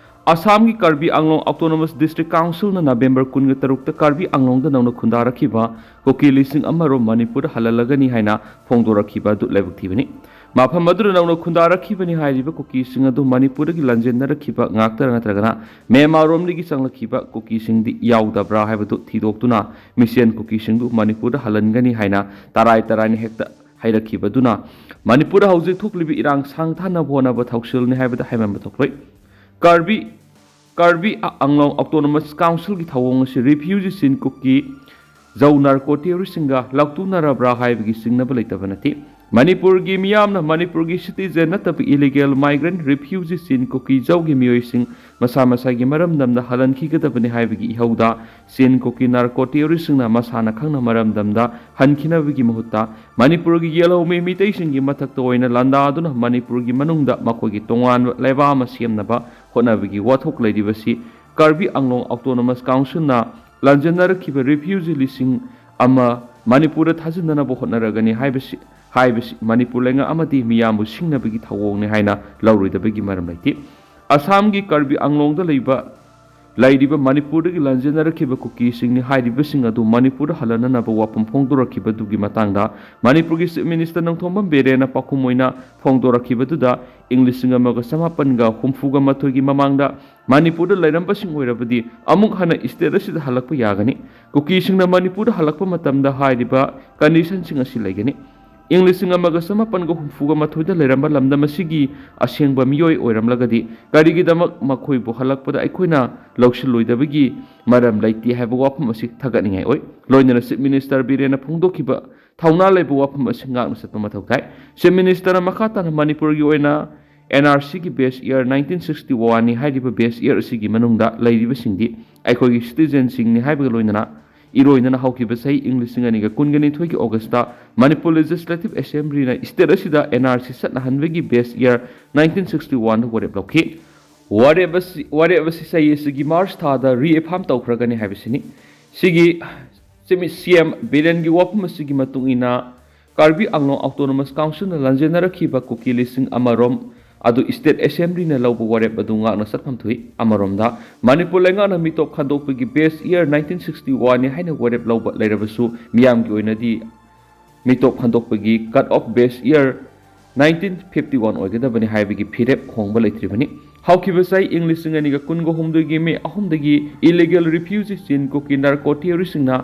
ꯑꯁꯥꯝꯒꯤ ꯀꯥꯔꯕꯤ ꯑꯪꯂꯣꯡ ꯑꯣꯇꯣꯅꯣꯃꯁ ꯗꯤꯁꯇ꯭ꯔꯤꯛ ꯀꯥꯎꯟꯁꯤꯜꯅ ꯅꯕꯦꯝꯕꯔ ꯀꯨꯟꯒ ꯇꯔꯨꯛꯇ ꯀꯥꯔꯕꯤ ꯑꯪꯂꯣꯡꯗ ꯅꯧꯅ ꯈꯨꯟꯗꯥꯔꯛꯈꯤꯕ ꯀꯨꯀꯤ ꯂꯤꯁꯤꯡ ꯑꯃ ꯔꯣꯝ ꯃꯅꯤꯄꯨꯔꯗ ꯍꯜꯍꯜꯂꯒꯅꯤ ꯍꯥꯏꯅ ꯐꯣꯡꯗꯣꯔꯛꯈꯤꯕ ꯑꯗꯨ ꯂꯥꯏꯕꯛ ꯊꯤꯕꯅꯤ꯫ ꯃꯐꯝ ꯑꯗꯨꯗ ꯅꯧꯅ ꯈꯨꯟꯗꯥꯔꯛꯈꯤꯕꯅꯤ ꯍꯥꯏꯔꯤꯕ ꯀꯨꯀꯤꯁꯤꯡ ꯑꯗꯨ ꯃꯅꯤꯄꯨꯔꯗꯒꯤ ꯂꯥꯟꯖꯦꯟꯅꯔꯛꯈꯤꯕ ꯉꯥꯛꯇꯔ ꯅꯠꯇ꯭ꯔꯒꯅ ꯃ꯭ꯌꯥꯟꯃꯥꯔꯔꯣꯝꯗꯒꯤ ꯆꯪꯂꯛꯈꯤꯕ ꯀꯨꯀꯤꯁꯤꯡꯗꯤ ꯌꯥꯎꯗꯕ꯭ꯔꯥ ꯍꯥꯏꯕꯗꯨ ꯊꯤꯗꯣꯛꯇꯨꯅ ꯃꯤꯁꯦꯟ ꯀꯨꯀꯤꯁꯤꯡꯗꯨ ꯃꯅꯤꯄꯨꯔꯗ ꯍꯜꯍꯟꯒꯅꯤ ꯍꯥꯏꯅ ꯇꯔꯥꯏ ꯇꯔꯥꯏꯅ ꯍꯦꯛꯇ ꯍꯥꯏꯔꯛꯈꯤꯕꯗꯨꯅ ꯃꯅꯤꯄꯨꯔꯗ ꯍꯧꯖꯤꯛ ꯊꯣꯛꯂꯤꯕ ꯏꯔꯥꯡ ꯁꯥꯡꯊꯅꯕ ꯍꯣꯠꯅꯕ ꯊꯧꯁꯤꯜꯅꯤ ꯍꯥꯏꯕꯗ ꯍꯥꯏꯃꯟꯕ ꯊꯣꯛꯂꯣꯏ꯫ ꯀꯥꯔꯕꯤ, ꯀꯥꯔꯕꯤ ꯑ-, ꯑꯪꯂꯣꯡ ꯑꯣꯇꯣꯅꯣꯃꯁ ꯀꯥꯎꯟꯁꯤꯜꯒꯤ ꯊꯧꯑꯣꯡ ꯑꯁꯤ ꯔꯤꯐ꯭ꯌꯨꯖꯤꯁꯤꯡ ꯀꯨꯀꯤ ꯖꯧ ꯅꯥꯔꯀꯣ ꯇꯦꯔꯣꯔꯤꯁꯁꯤꯡꯒ ꯂꯥꯎꯇꯨꯅꯔꯕ꯭ꯔꯥ ꯍꯥꯏꯕꯒꯤ ꯆꯤꯡꯅꯕ ꯂꯩꯇꯕ ꯅꯠꯇꯦ꯫ ꯃꯅꯤꯄꯨꯔꯒꯤ ꯃꯤꯌꯥꯝꯅ ꯃꯅꯤꯄꯨꯔꯒꯤ ꯁꯤꯇꯤꯖꯦꯟ ꯅꯠꯇꯕ ꯏꯂꯤꯒꯦꯜ ꯃꯥꯏꯒ꯭ꯔꯦꯟ ꯔꯤꯐ꯭ꯌꯨꯖꯤꯁꯤꯡ ꯀꯨꯀꯤ ꯖꯧꯒꯤ ꯃꯤꯑꯣꯏꯁꯤꯡ ꯃꯁꯥ ꯃꯁꯥꯒꯤ ꯃꯔꯝꯗꯝꯗ ꯍꯜꯍꯟꯈꯤꯒꯗꯕꯅꯤ ꯍꯥꯏꯕꯒꯤ ꯏꯍꯧꯗ ꯆꯤꯟ ꯀꯨꯀꯤ ꯅꯥꯔꯀꯣ ꯇꯦꯔꯣꯔꯤꯁꯁꯤꯡꯅ ꯃꯁꯥꯅ ꯈꯪꯅ ꯃꯔꯝꯗꯝꯗ ꯍꯟꯈꯤꯅꯕꯒꯤ ꯃꯍꯨꯠꯇ ꯃꯅꯤꯄꯨꯔꯒꯤ ꯌꯦꯜꯍꯧꯃꯤ ꯃꯤꯇꯩꯁꯤꯡꯒꯤ ꯃꯊꯛꯇ ꯑꯣꯏꯅ ꯂꯥꯟꯗꯥꯗꯨꯅ ꯃꯅꯤꯄꯨꯔꯒꯤ ꯃꯅꯨꯡꯗ ꯃꯈꯣꯏꯒꯤ ꯇꯣꯉꯥꯟꯕ ꯂꯩꯕꯥꯛ ꯑꯃ ꯁꯦꯝꯅꯕ ꯍꯣꯠꯅꯕꯒꯤ ꯋꯥꯊꯣꯛ ꯂꯩꯔꯤꯕꯁꯤ ꯀꯥꯔꯕꯤ ꯑꯪꯂꯣꯡ ꯑꯣꯇꯣꯅꯣꯃꯁ ꯀꯥꯎꯟꯁꯤꯜꯅ ꯂꯥꯟꯖꯦꯟꯅꯔꯛꯈꯤꯕ ꯔꯤꯐ꯭ꯌꯨꯖꯤ ꯂꯤꯁꯤꯡ ꯑꯃ ꯃꯅꯤꯄꯨꯔꯗ ꯊꯥꯖꯤꯟꯅꯅꯕ ꯍꯣꯠꯅꯔꯒꯅꯤ ꯍꯥꯏꯕꯁꯤ, ꯍꯥꯏꯕꯁꯤ ꯃꯅꯤꯄꯨꯔ ꯂꯩꯉꯥꯛ ꯑꯃꯗꯤ ꯃꯤꯌꯥꯝꯕꯨ ꯁꯤꯡꯅꯕꯒꯤ ꯊꯧꯑꯣꯡꯅꯤ ꯍꯥꯏꯅ ꯂꯧꯔꯣꯏꯗꯕꯒꯤ ꯃꯔꯝ ꯂꯩꯇꯦ꯫ ꯑꯁꯥꯝꯒꯤ ꯀꯥꯔꯕꯤ ꯑꯪꯂꯣꯡꯗ ꯂꯩꯕ, ꯂꯩꯔꯤꯕ ꯃꯅꯤꯄꯨꯔꯗꯒꯤ ꯂꯥꯟꯖꯦꯟꯅꯔꯛꯈꯤꯕ ꯀꯨꯀꯤꯁꯤꯡꯅꯤ ꯍꯥꯏꯔꯤꯕꯁꯤꯡ ꯑꯗꯨ ꯃꯅꯤꯄꯨꯔꯗ ꯍꯜꯍꯟꯅꯅꯕ ꯋꯥꯐꯝ ꯐꯣꯡꯗꯣꯔꯛꯈꯤꯕꯗꯨꯒꯤ ꯃꯇꯥꯡꯗ ꯃꯅꯤꯄꯨꯔꯒꯤ ꯆꯤꯐ ꯃꯤꯅꯤꯁꯇꯔ ꯅꯣꯡꯊꯣꯝꯕꯝ ꯕꯤꯔꯦꯟꯅ ꯄꯥꯎꯈꯨꯝ ꯑꯣꯏꯅ ꯐꯣꯡꯗꯣꯔꯛꯈꯤꯕꯗꯨꯗ ꯏꯪ ꯂꯤꯁꯤꯡ ꯑꯃꯒ ꯆꯃꯥꯄꯟꯒ ꯍꯨꯝꯐꯨꯒ ꯃꯥꯊꯣꯏꯒꯤ ꯃꯃꯥꯡꯗ ꯃꯅꯤꯄꯨꯔꯗ ꯂꯩꯔꯝꯕꯁꯤꯡ ꯑꯣꯏꯔꯕꯗꯤ ꯑꯃꯨꯛ ꯍꯟꯅ ꯁ꯭ꯇꯦꯠ ꯑꯁꯤꯗ ꯍꯜꯂꯛꯄ ꯌꯥꯒꯅꯤ꯫ ꯀꯨꯀꯤꯁꯤꯡꯅ ꯃꯅꯤꯄꯨꯔꯗ ꯍꯜꯂꯛꯄ ꯃꯇꯝꯗ ꯍꯥꯏꯔꯤꯕ ꯀꯟꯗꯤꯁꯟꯁꯤꯡ ꯑꯁꯤ ꯂꯩꯒꯅꯤ꯫ ꯏꯪ ꯂꯤꯁꯤꯡ ꯑꯃꯒ ꯆꯃꯥꯄꯟꯒ ꯍꯨꯝꯐꯨꯒ ꯃꯥꯊꯣꯏꯗ ꯂꯩꯔꯝꯕ ꯂꯝꯗꯝ ꯑꯁꯤꯒꯤ ꯑꯁꯦꯡꯕ ꯃꯤꯑꯣꯏ ꯑꯣꯏꯔꯝꯂꯒꯗꯤ ꯀꯔꯤꯒꯤꯗꯃꯛ ꯃꯈꯣꯏꯕꯨ ꯍꯜꯂꯛꯄꯗ ꯑꯩꯈꯣꯏꯅ ꯂꯧꯁꯤꯜꯂꯣꯏꯗꯕꯒꯤ ꯃꯔꯝ ꯂꯩꯇꯦ ꯍꯥꯏꯕ ꯋꯥꯐꯝ ꯑꯁꯤ ꯊꯥꯒꯠꯅꯤꯡꯉꯥꯏ ꯑꯣꯏ꯫ ꯂꯣꯏꯅꯅ ꯆꯤꯐ ꯃꯤꯅꯤꯁꯇꯔ ꯕꯤꯔꯦꯟꯅ ꯐꯣꯡꯗꯣꯛꯈꯤꯕ ꯊꯧꯅꯥ ꯂꯩꯕ ꯋꯥꯐꯝ ꯑꯁꯤ ꯉꯥꯛꯅ ꯆꯠꯄ ꯃꯊꯧ ꯇꯥꯏ꯫ ꯆꯤꯐ ꯃꯤꯅꯤꯁꯇꯔꯅ ꯃꯈꯥ ꯇꯥꯅ ꯃꯅꯤꯄꯨꯔꯒꯤ ꯑꯣꯏꯅ ꯑꯦꯟ ꯑꯥꯔ ꯁꯤꯒꯤ ꯕꯦꯁ ꯏꯌꯥꯔ ꯅꯥꯏꯟꯇꯤꯟ ꯁꯤꯛꯁꯇꯤ ꯋꯥꯟꯅꯤ ꯍꯥꯏꯔꯤꯕ ꯕꯦꯁ ꯏꯌꯥꯔ ꯑꯁꯤꯒꯤ ꯃꯅꯨꯡꯗ ꯂꯩꯔꯤꯕꯁꯤꯡꯗꯤ ꯑꯩꯈꯣꯏꯒꯤ ꯁꯤꯇꯤꯖꯦꯟꯁꯤꯡꯅꯤ ꯍꯥꯏꯕꯒ ꯂꯣꯏꯅꯅ ꯏꯔꯣꯏꯅꯅ ꯍꯧꯈꯤꯕ ꯆꯍꯤ ꯏꯪ ꯂꯤꯁꯤꯡ ꯑꯅꯤꯒ ꯀꯨꯟꯒꯅꯤꯊꯣꯏꯒꯤ ꯑꯣꯒꯁꯇ ꯃꯅꯤꯄꯨꯔ ꯂꯦꯖꯤꯁꯂꯦꯇꯤꯚ ꯑꯦꯁꯦꯝꯕ꯭ꯂꯤꯅ ꯁ꯭ꯇꯦꯠ ꯑꯁꯤꯗ ꯑꯦꯟ ꯑꯥꯔ ꯁꯤ ꯆꯠꯅꯍꯟꯕꯒꯤ ꯕꯦꯁ ꯏꯌꯥꯔ ꯅꯥꯏꯟꯇꯤꯟ ꯁꯤꯛꯁꯇꯤ ꯋꯥꯟꯗ ꯋꯥꯔꯦꯞ ꯂꯧꯈꯤ꯫ ꯋꯥꯔꯦꯞ ꯑꯁꯤ, ꯋꯥꯔꯦꯞ ꯑꯁꯤ ꯆꯍꯤ ꯑꯁꯤꯒꯤ ꯃꯥꯔꯆ ꯊꯥꯗ ꯔꯤꯑꯦꯐꯥꯝ ꯇꯧꯈ꯭ꯔꯒꯅꯤ ꯍꯥꯏꯕꯁꯤꯅꯤ꯫ ꯁꯤꯒꯤ ꯁꯤ ꯑꯦꯝ ꯕꯤꯔꯦꯟꯒꯤ ꯋꯥꯐꯝ ꯑꯁꯤꯒꯤ ꯃꯇꯨꯡ ꯏꯟꯅ ꯀꯥꯔꯕꯤ ꯑꯪꯂꯣꯡ ꯑꯣꯇꯣꯅꯣꯃꯁ ꯀꯥꯎꯟꯁꯤꯜꯅ ꯂꯥꯟꯖꯦꯟꯅꯔꯛꯈꯤꯕ ꯀꯨꯀꯤ ꯂꯤꯁꯤꯡ ꯑꯃꯔꯣꯝ ꯑꯗꯨ ꯁ꯭ꯇꯦꯠ ꯑꯦꯁꯦꯝꯕ꯭ꯂꯤꯅ ꯂꯧꯕ ꯋꯥꯔꯦꯞ ꯑꯗꯨ ꯉꯥꯛꯅ ꯆꯠꯐꯝ ꯊꯣꯛꯏ꯫ ꯑꯃꯔꯣꯝꯗ ꯃꯅꯤꯄꯨꯔ ꯂꯩꯉꯥꯛꯅ ꯃꯤꯇꯣꯞ ꯈꯟꯗꯣꯛꯄꯒꯤ ꯕꯦꯁ ꯏꯌꯥꯔ ꯅꯥꯏꯟꯇꯤꯟ ꯁꯤꯛꯁꯇꯤ ꯋꯥꯟꯅꯤ ꯍꯥꯏꯅ ꯋꯥꯔꯦꯞ ꯂꯧꯕ ꯂꯩꯔꯕꯁꯨ ꯃꯤꯌꯥꯝꯒꯤ ꯑꯣꯏꯅꯗꯤ ꯃꯤꯇꯣꯞ ꯈꯟꯗꯣꯛꯄꯒꯤ ꯀꯠ ꯑꯣꯐ ꯕꯦꯁ ꯏꯌꯥꯔ ꯅꯥꯏꯟꯇꯤꯟ ꯐꯤꯐꯇꯤ ꯋꯥꯟ ꯑꯣꯏꯒꯗꯕꯅꯤ ꯍꯥꯏꯕꯒꯤ ꯐꯤꯔꯦꯞ ꯍꯣꯡꯕ ꯂꯩꯇ꯭ꯔꯤꯕꯅꯤ꯫ ꯍꯧꯈꯤꯕ ꯆꯍꯤ ꯏꯪ ꯂꯤꯁꯤꯡ ꯑꯅꯤꯒ ꯀꯨꯟꯒ ꯍꯨꯝꯗꯣꯏꯒꯤ ꯃꯦ ꯑꯍꯨꯝꯗꯒꯤ ꯏꯂꯤꯒꯦꯜ ꯔꯤꯐ꯭ꯌꯨꯖꯤ ꯆꯤꯟ ꯀꯨꯀꯤ ꯅꯥꯔꯀꯣ ꯇꯦꯔꯣꯔꯤꯁꯁꯤꯡꯅ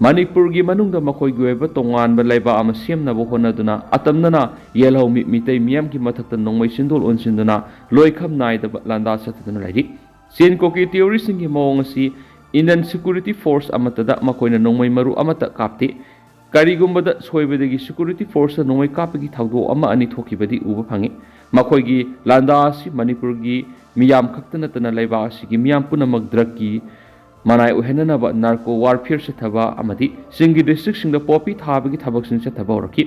ꯃꯅꯤꯄꯨꯔꯒꯤ ꯃꯅꯨꯡꯗ ꯃꯈꯣꯏꯒꯤ ꯑꯣꯏꯕ ꯇꯣꯉꯥꯟꯕ ꯂꯩꯕꯥꯛ ꯑꯃ ꯁꯦꯝꯅꯕ ꯍꯣꯠꯅꯗꯨꯅ ꯑꯇꯝꯅꯅ ꯌꯦꯜꯍꯧꯃꯤ ꯃꯤꯇꯩ ꯃꯤꯌꯥꯝꯒꯤ ꯃꯊꯛꯇ ꯅꯣꯡꯃꯩ ꯆꯤꯟꯗꯣꯜ ꯑꯣꯟꯁꯤꯟꯗꯨꯅ ꯂꯣꯏꯈꯝ ꯅꯥꯏꯗꯕ ꯂꯥꯟꯗꯥ ꯆꯠꯊꯗꯨꯅ ꯂꯩꯔꯤ꯫ ꯆꯤꯟ ꯀꯨꯀꯤ ꯇꯦꯔꯣꯔꯤꯁꯁꯤꯡꯒꯤ ꯃꯑꯣꯡ ꯑꯁꯤ ꯏꯟꯗꯤꯌꯟ ꯁꯦꯀ꯭ꯌꯨꯔꯤꯇꯤ ꯐꯣꯔꯁ ꯑꯃꯠꯇꯗ ꯃꯈꯣꯏꯅ ꯅꯣꯡꯃꯩ ꯃꯔꯨ ꯑꯃꯠꯇ ꯀꯥꯞꯇꯦ꯫ ꯀꯔꯤꯒꯨꯝꯕꯗ ꯁꯣꯏꯕꯗꯒꯤ ꯁꯦꯀ꯭ꯌꯨꯔꯤꯇꯤ ꯐꯣꯔꯁꯇ ꯅꯣꯡꯃꯩ ꯀꯥꯞꯄꯒꯤ ꯊꯧꯗꯣꯛ ꯑꯃ ꯑꯅꯤ ꯊꯣꯛꯈꯤꯕꯗꯤ ꯎꯕ ꯐꯪꯉꯤ꯫ ꯃꯈꯣꯏꯒꯤ ꯂꯥꯟꯗꯥ ꯑꯁꯤ ꯃꯅꯤꯄꯨꯔꯒꯤ ꯃꯤꯌꯥꯝ ꯈꯛꯇ ꯅꯠꯇꯅ ꯂꯩꯕꯥꯛ ꯑꯁꯤꯒꯤ ꯃꯤꯌꯥꯝ ꯄꯨꯝꯅꯃꯛ ꯗ꯭ꯔꯒꯀꯤ ꯃꯅꯥꯏ ꯑꯣꯏꯍꯟꯅꯅꯕ ꯅꯥꯔꯀꯣ ꯋꯥꯔꯐꯤꯌꯔ ꯆꯠꯊꯕ ꯑꯃꯗꯤ ꯆꯤꯡꯒꯤ ꯗꯤꯁꯇ꯭ꯔꯤꯛꯁꯤꯡꯗ ꯄꯣꯄꯤ ꯊꯥꯕꯒꯤ ꯊꯕꯛꯁꯤꯡ ꯆꯠꯊꯕ ꯍꯧꯔꯛꯈꯤ꯫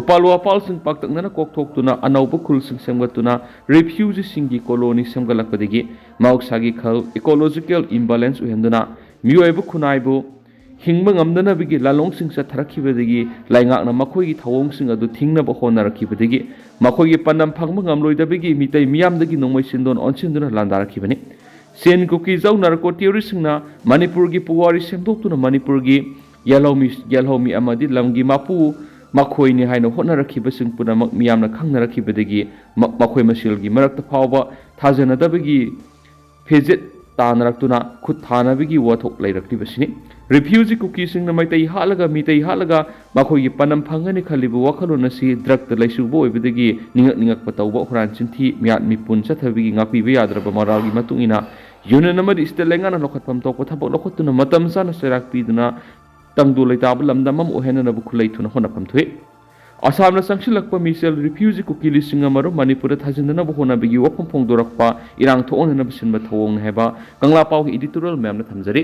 ꯎꯄꯥꯜ ꯋꯥꯄꯥꯜꯁꯤꯡ ꯄꯥꯛꯇꯛꯅꯅ ꯀꯣꯛꯊꯣꯛꯇꯨꯅ ꯑꯅꯧꯕ ꯈꯨꯜꯁꯤꯡ ꯁꯦꯝꯒꯠꯇꯨꯅ ꯔꯤꯐ꯭ꯌꯨꯖꯤꯁꯤꯡꯒꯤ ꯀꯣꯂꯣꯅꯤ ꯁꯦꯝꯒꯠꯂꯛꯄꯗꯒꯤ ꯃꯍꯧꯁꯥꯒꯤ ꯈꯜ ꯏꯀꯣꯂꯣꯖꯤꯀꯦꯜ ꯏꯝꯕꯦꯂꯦꯟꯁ ꯑꯣꯏꯍꯟꯗꯨꯅ ꯃꯤꯑꯣꯏꯕ ꯈꯨꯟꯅꯥꯏꯕꯨ ꯍꯤꯡꯕ ꯉꯝꯗꯅꯕꯒꯤ ꯂꯥꯂꯣꯡꯁꯤꯡ ꯆꯠꯊꯔꯛꯈꯤꯕꯗꯒꯤ ꯂꯩꯉꯥꯛꯅ ꯃꯈꯣꯏꯒꯤ ꯊꯧꯑꯣꯡꯁꯤꯡ ꯑꯗꯨ ꯊꯤꯡꯅꯕ ꯍꯣꯠꯅꯔꯛꯈꯤꯕꯗꯒꯤ ꯃꯈꯣꯏꯒꯤ ꯄꯥꯟꯗꯝ ꯐꯪꯕ ꯉꯝꯂꯣꯏꯗꯕꯒꯤ ꯃꯤꯇꯩ ꯃꯤꯌꯥꯝꯗꯒꯤ ꯅꯣꯡꯃꯩ ꯆꯤꯟꯗꯣꯟ ꯑꯣꯟꯁꯤꯟꯗꯨꯅ ꯂꯥꯟꯗꯥꯔꯛꯈꯤꯕꯅꯤ꯫ ꯆꯤꯟ ꯀꯨꯀꯤ ꯖꯧ ꯅꯥꯔꯀꯣ ꯇꯦꯔꯣꯔꯤꯁꯁꯤꯡꯅ ꯃꯅꯤꯄꯨꯔꯒꯤ ꯄꯨꯋꯥꯔꯤ ꯁꯦꯝꯗꯣꯛꯇꯨꯅ ꯃꯅꯤꯄꯨꯔꯒꯤ ꯌꯦꯜꯍꯧꯃꯤ, ꯌꯦꯜꯍꯧꯃꯤ ꯑꯃꯗꯤ ꯂꯝꯒꯤ ꯃꯄꯨ ꯃꯈꯣꯏꯅꯤ ꯍꯥꯏꯅ ꯍꯣꯠꯅꯔꯛꯈꯤꯕꯁꯤꯡ ꯄꯨꯝꯅꯃꯛ ꯃꯤꯌꯥꯝꯅ ꯈꯪꯅꯔꯛꯈꯤꯕꯗꯒꯤ ꯃ-, ꯃꯈꯣꯏ ꯃꯁꯦꯜꯒꯤ ꯃꯔꯛꯇ ꯐꯥꯎꯕ ꯊꯥꯖꯅꯗꯕꯒꯤ ꯐꯤꯖꯦꯠ ꯇꯥꯅꯔꯛꯇꯨꯅ ꯈꯨꯠ ꯊꯥꯅꯕꯒꯤ ꯋꯥꯊꯣꯛ ꯂꯩꯔꯛꯂꯤꯕꯁꯤꯅꯤ꯫ ꯔꯤꯐ꯭ꯌꯨꯖꯤ ꯀꯨꯀꯤꯁꯤꯡꯅ ꯃꯩꯇꯩ ꯍꯥꯠꯂꯒ ꯃꯤꯇꯩ ꯍꯥꯠꯂꯒ ꯃꯈꯣꯏꯒꯤ ꯄꯥꯟꯗꯝ ꯐꯪꯒꯅꯤ ꯈꯜꯂꯤꯕ ꯋꯥꯈꯜꯂꯣꯟ ꯑꯁꯤ ꯗ꯭ꯔꯒꯇ ꯂꯩꯁꯨꯕ ꯑꯣꯏꯕꯗꯒꯤ ꯅꯤꯡꯉꯛ ꯅꯤꯡꯉꯛꯄ ꯇꯧꯕ ꯍꯨꯔꯥꯟ ꯆꯤꯟꯊꯤ ꯃꯤꯌꯥꯠ ꯃꯤꯄꯨꯟ ꯆꯠꯊꯕꯒꯤ ꯉꯥꯛꯄꯤꯕ ꯌꯥꯗ꯭ꯔꯕ ꯃꯔꯥꯜꯒꯤ ꯃꯇꯨꯡ ꯏꯟꯅ ꯌꯨꯅꯤꯌꯟ ꯑꯃꯗꯤ ꯁ꯭ꯇꯦꯠ ꯂꯩꯉꯥꯛꯅ ꯂꯧꯈꯠꯐꯝ ꯊꯣꯛꯄ ꯊꯕꯛ ꯂꯧꯈꯠꯇꯨꯅ ꯃꯇꯝ ꯆꯥꯅ ꯆꯩꯔꯥꯛ ꯄꯤꯗꯨꯅ ꯇꯪꯗꯨ ꯂꯩꯇꯥꯕ ꯂꯝꯗꯝ ꯑꯃ ꯑꯣꯏꯍꯟꯅꯅꯕ ꯈꯨꯠꯂꯩ ꯊꯨꯅ ꯍꯣꯠꯅꯐꯝ ꯊꯣꯛꯏ꯫ ꯑꯁꯥꯝꯅ ꯆꯪꯁꯤꯜꯂꯛꯄ ꯃꯤꯆꯦꯜ ꯔꯤꯐ꯭ꯌꯨꯖꯤ ꯀꯨꯀꯤ ꯂꯤꯁꯤꯡ ꯑꯃꯔꯣꯝ ꯃꯅꯤꯄꯨꯔꯗ ꯊꯥꯖꯤꯟꯗꯅꯕ ꯍꯣꯠꯅꯕꯒꯤ ꯋꯥꯐꯝ ꯐꯣꯡꯗꯣꯔꯛꯄ ꯏꯔꯥꯡ ꯊꯣꯛꯍꯟꯅꯅꯕ ꯁꯤꯟꯕ ꯊꯧꯑꯣꯡꯅꯤ ꯍꯥꯏꯕ ꯀꯪꯂꯥ ꯄꯥꯎꯒꯤ editorial ꯃꯌꯥꯝꯅ ꯊꯝꯖꯔꯤ꯫